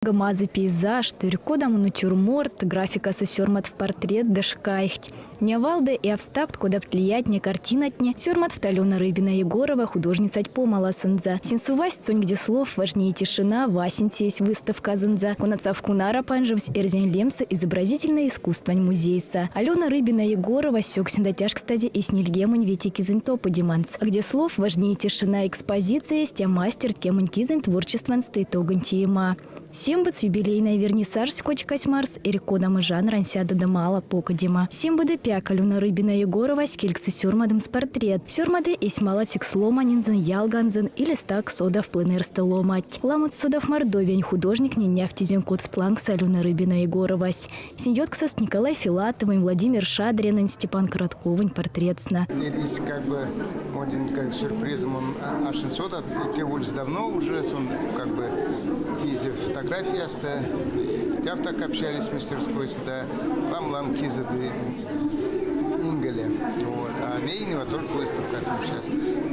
Мазый пейзажт, эрь-кодамо натюрморт, графикасо сёрмадт портретт ды шкайть. Не валдо и австапт кодат лиятне картинатне, сёрмадт Алена Рыбина Егорова художницанть помаласонзо. Сынь совасть сонь «Где слов важнее тишина» васенце эсь выставказонзо, кона Цавкунара панжовсь эрзянь лемсэ изобразительной искусствань музейсэ. Алена Рыбина Егорова сёксня тешкстазе эсь 45 кизэнь топодеманзо. «Где слов важнее тишина» экспозициясь те мастерт 10 кизэнь творчестванзо итогонь теема. Симбыц юбилейной вернисажсь кочказь марс эрь-кодамо жанрань сядодо малав покодема. Симбыде пек Алена Рыбина Егоровась кельгсы сёрмадомс портрет. Сёрмады эсь малавикс ломанензэ, ялганзо или стак содав пленэрстэ ломанть. Ламот содав Мордовиянь художниктнень невтизе котвт лангс Алена Рыбина Егоровась. Сынь ютксост Николай Филатовонь, Владимир Шадринэнь, Степан Коротковонь портретсна. Есть как бы один как сюрпризом он аж содат, те ульсь давно уже, он как бы тезе фотографиясто, так общались в мастерской сюда, там ламо кизэде икеле. Вот. А ней у него только выставка сейчас.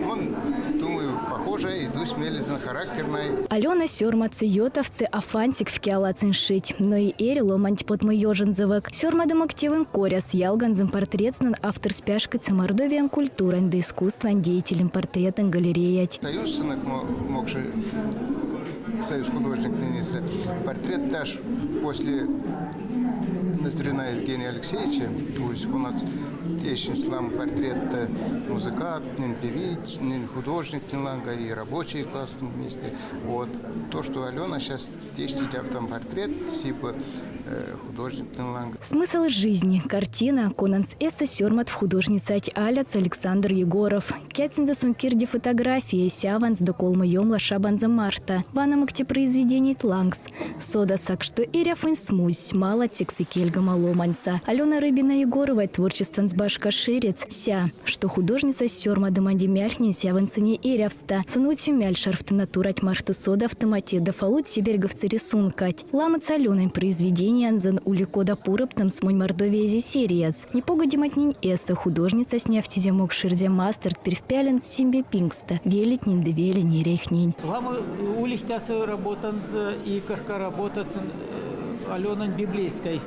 Он, думаю, похоже, и тусь мелезэн характерной. Алена сёрмадсы, ётавтсы, а фантик киалацин шить. Но и эри ломанть потмо ёжонзо. Сёрмадомак тевень коряс ялганзо портретснэнь авторось пяшкодсь Мордовиянь культурань ды искусствань деятелень портретэнь галереять. Союз мокшо союз художник портрет даже после Ноздрина Евгения Алексеевича, то есть у нас ламо портрет музыкант, певиц, художник ланга и рабочий класс вместе. Вот. То, что Алена сейчас тейсь автопортрет, типа художник ланга. Смысл жизни. Картина конанс эйсэ сёрмадт художницанть алязо Александр Егоров. Кедьсэнзэ сон кирди фотография сяванзо ды колмо ёмла шабанзо марто. Ваномак те произведениянть лангс. Содасак, што эрявонь смусть, малавикс кельгема ломаньсэ. Алена Рыбина Егорова творчестванзо башка ширец. Ся, што художницась сёрмадомань мельтнень сявадсынзе эрявсто. Сон мель шарфты натуранть марто содавтома ды фалут чеберьгавтсы рисункат. Ламот Аленань произведениянзо ули кода пуроптомс «Монь Мордовиясь» серияс. Не погодематнень эйсэ художницась невтизе Мокшэрзя масторт пертьпеленть симбе пингстэ, велетнень ды велень эрийтнень. Ламо улить работанзо и кашка работат Аленань библейской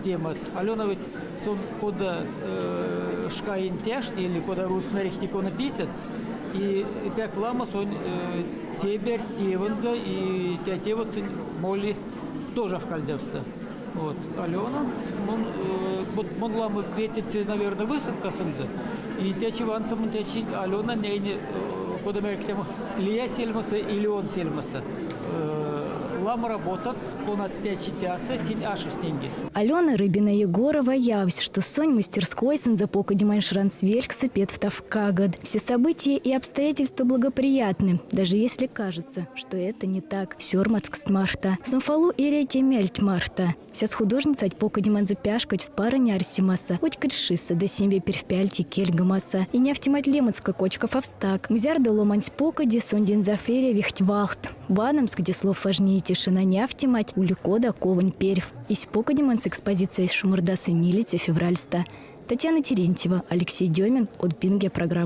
темат. Алена ведь сон кода шкань теште или кода русский иконописец, и пек ламо сон цеберь тевензэ и те тевть моли тоже вкальдевсто. Вот. Алена, мон, вот мон ламо ветеце, наверное, выставкасонзо. И течи ванса мон течи Алена неинь кода мерить лия сельмесэ или он сельмесэ. Ламо работат, конат течи тясэ, сынь аштить тенге. Алена Рыбина Егорова явсь, што сонь мастерскойсэнзэ покодемань шранс велькссэ петвтав кагод. Все события и обстоятельства благоприятны, даже если кажется, что это не так. Сёрмадовкст марто. Сон фалу эряй те мельть марто. Сяс художницанть покодеманзо пяшкодсть паронь арсемасо, оцькшисэ ды симбе пертьпельде кельгемасо. И невтемат лемацка кочкав австак. Зярдо ломансь покоди, сондензэ эрявить валт. Ваномс, где слов важнее тишина невтемат, ули кода ковонь перьв. Эсь покодеманзо экспозициясь шумордасы нилеце февральстэ. Татьяна Терентьева, Алексей Демин, Од пинге программа.